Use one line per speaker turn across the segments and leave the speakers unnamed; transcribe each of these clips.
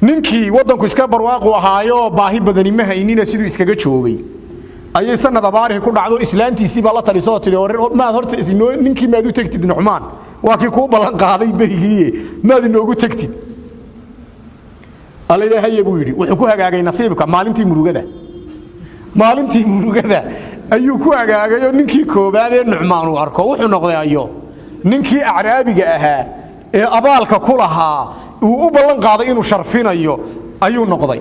Ninkii waddanku iska barwaaqu ahaayo, baahi badani ma haynina, siduu iskaga joogay ayay sanad abaarihi ku dhacdo. Islaantiisii baa la talisoo tidhi: "Maad horta ninkii maad u tegtid? Nucmaan waa kii kuu ballan qaaday berigiiye, maad inoogu tegtid?" Alla haye buu yidhi. Wuxuu ku hagaagay nasiibka maalintii murugada. Maalintii murugada ayuu ku hagaagay oo ninkii koobaad ee Nucmaan uu arko wuxuu noqday ayo ninkii acraabiga ahaa ee abaalka ku lahaa, uu u ballan qaaday inuu sharfinayo ayuu noqday.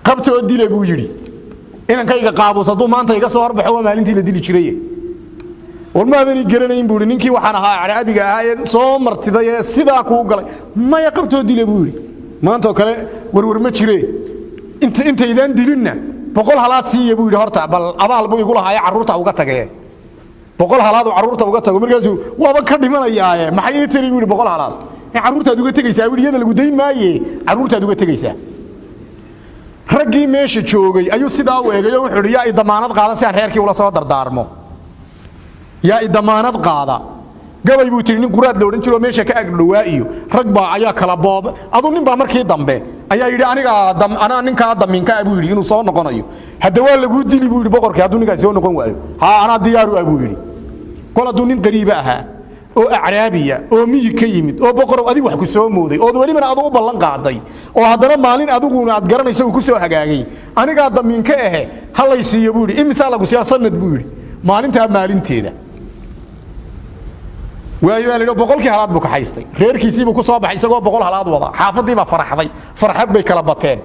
"Qabta oo dila," buu yidhi. "Inankayga Qaabuus hadduu maanta iga soo horbaxo, waa maalintii la dili jiraye. War maadani garanayn?" buu yidhi. "Ninkii waxaan ahaa acraabiga ahaa ee soo martiday ee sidaa kuu galay." "Maya, qabtoo dila," buu yidhi. "Maantoo kale warwar ma jire. Intaydaan dilinna 100 halaad siiya," buu yidhi. "Horta bal abaal buu igu lahaaye, carruurta uga tagee, 100 halaad uu carruurta uga tago." Markaasuu waaba ka dhimanayaaye, "Maxay ii tiri?" buu yidhi. "100 halaad carruurtaad uga tegaysaa," buu yidhi. "Iyada lagu dayn maaye, carruurtaad uga tegaysaa." Raggii meesha joogay ayuu sidaa u eegay oo wuxuu yidhi: "Yaa i damaanad qaada si aan reerkii ula soo dardaarmo? Yaa i damaanad qaada?" Gabay buu tihi. Nin quraad la odhan jiro meesha ka agdhowaa iyo rag baa ayaa kala boob aduu. Nin baa markii dambe ayaa yidhi: "Anigaa anaa ninkaa damiinka ah," buu yidhi, "inuu soo noqonayo. Hadda waa laguu dili," buu yidhi, "boqorkii hadduu ninkaas soo noqon waayo." "Haa, anaa diyaaru ah," buu yidhi. Kol hadduu nin qariiba ahaa oo acraabiya oo miyi ka yimid oo boqorow adig wax ku soo mooday, ood welibana adu u ballan qaaday, oo haddana maalin adiguna aad garanayso uu ku soo hagaagay, "Anigaa damiinka ahe, ha lay siiyo," buu yidhi. "Imisaa lagu siiyaa sanad?" buu yidhi. "Maalintaa maalinteeda." Waayo baa la yidhi. 100-kii halaad buu kaxaystay, reerkiisiibuu ku soo baxay isagoo 100 halaad wada. Xaafadii baa faraxday, farxad bay kala bateen.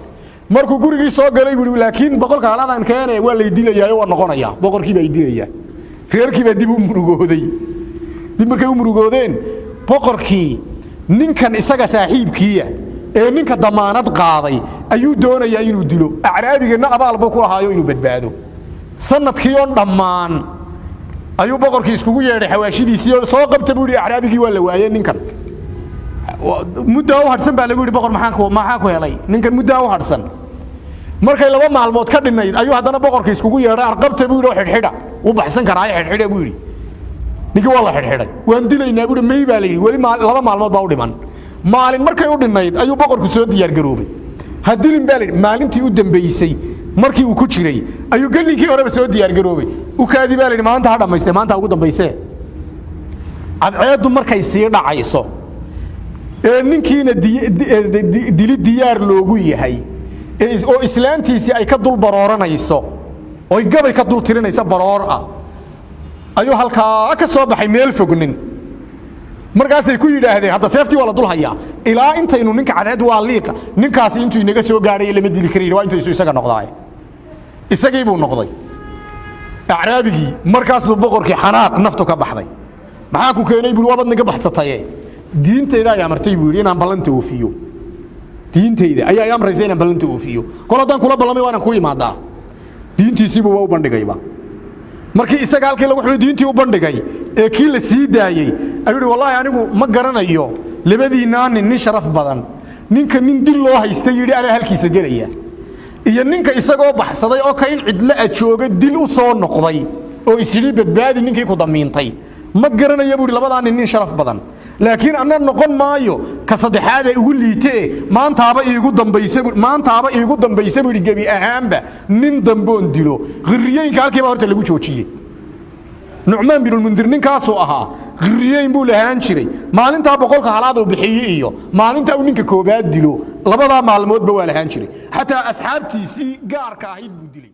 Markuu gurigii soo galay buu yidhi: "Laakiin 100-ka halaadaan keene waa lay dilayaayo, waa noqonayaa, boqorkii baa i dilayaa." Reerkii baa dib u murugooday. Dib markay u murugoodeen, boqorkii ninkan isaga saaxiibkiiya ee ninka damaanad qaaday ayuu doonayaa inuu dilo. Acraabigana abaal buu ku lahaayo inuu badbaado. Sanadkii oon dhammaan ayuu boqorkii iskugu yeedhay xawaashidiisii oo "Soo qabta," buu yidhi, "acraabigii waa la waayey." "Ninkan muddaa u hadhsan," baa lagu yidhi. "Boqor, maxaa ku helay ninkan? Muddaa u hadhsan." Markay 2 maalmood ka dhinnayd ayuu haddana boqorkii iskugu yeedhay. "Arqabta," buu yidhi, "oo xidhxidha. Wuu baxsan karaayo, xidhxidha," buu yidhi. Ninkii waa la xidhxidhay. "Waan dilaynaa," buu yidhi. "May," baa la yidhi, "weli 2 maalmood baa u dhiman." Maalin markay u dhinnayd ayuu boqorku soo diyaargaroobay. "Ha dilin," baa la yidhi. Maalintii u dambaysay markii uu ku jiray ayuu gelinkii horeba soo diyaargaroobay. "Ukaadi," baa la yidhi, "maanta ha dhammaystee, maanta ugu dambaysee." Cadceeddu markay sii dhacayso ee ninkiina dili diyaar loogu yahay oo islaantiisii ay ka dul barooranayso oy gabay ka dul tirinaysa baroor ah, ayuu halkaa ka soo baxay meel fognin. Markaasay ku yidhaahdeen: "Hadda seeftii waa la dul hayaa ilaa intaynu ninka cadceed waa liiqa, ninkaasi intuu inaga soo gaadhay lama dili karayn, waa intuu isu isaga noqdaay." Isagii buu noqday acraabigii. Markaasuu boqorkii xanaaq naftu ka baxday. "Maxaa ku keenay?" bui. "Waabad naga baxsataye." "Diintayda ayaa amartay," buu yidhi, "inaan ballanta oofiyo. Diintayda ayaa amraysa inaan ballanta oofiyo. Kol haddaan kula ballamay, waa inaan ku imaadaa." Diintiisiibuu waa u bandhigayba. Markii isaga halkii lagu xidhay diintii u bandhigay ee kii la sii daayey ayuu yidhi: "Wallaahi anigu ma garanayo labadiinnaa nin nin sharaf badan, ninka nin dil loo haystay yidhi anaa halkiisa gelaya, iyo ninka isagoo baxsaday oo kayn cidla a jooga dil u soo noqday oo isyidhi badbaadi ninkii ku damiintay. Ma garanaya," buu yidhi, "labadaa nin nin sharaf badan, laakiin anna noqon maayo ka saddexaad ee ugu liitee. Maantaaba iigu dambaysa, maantaaba iigu dambaysa," buu yidhi, "gebi ahaanba nin damboon dilo." Khiriyooyinka halkiiba horta lagu joojiyey. Nucmaan binulmundir ninkaasuu ahaa. Khiriyeyn buu lahaan jiray. Maalintaa 100-ka halaad uu bixiye iyo maalintaa uu ninka koobaad dilo, labadaa maalmoodba waa lahaan jiray. Xataa asxaabtiisii gaarka ahayd buu dilay.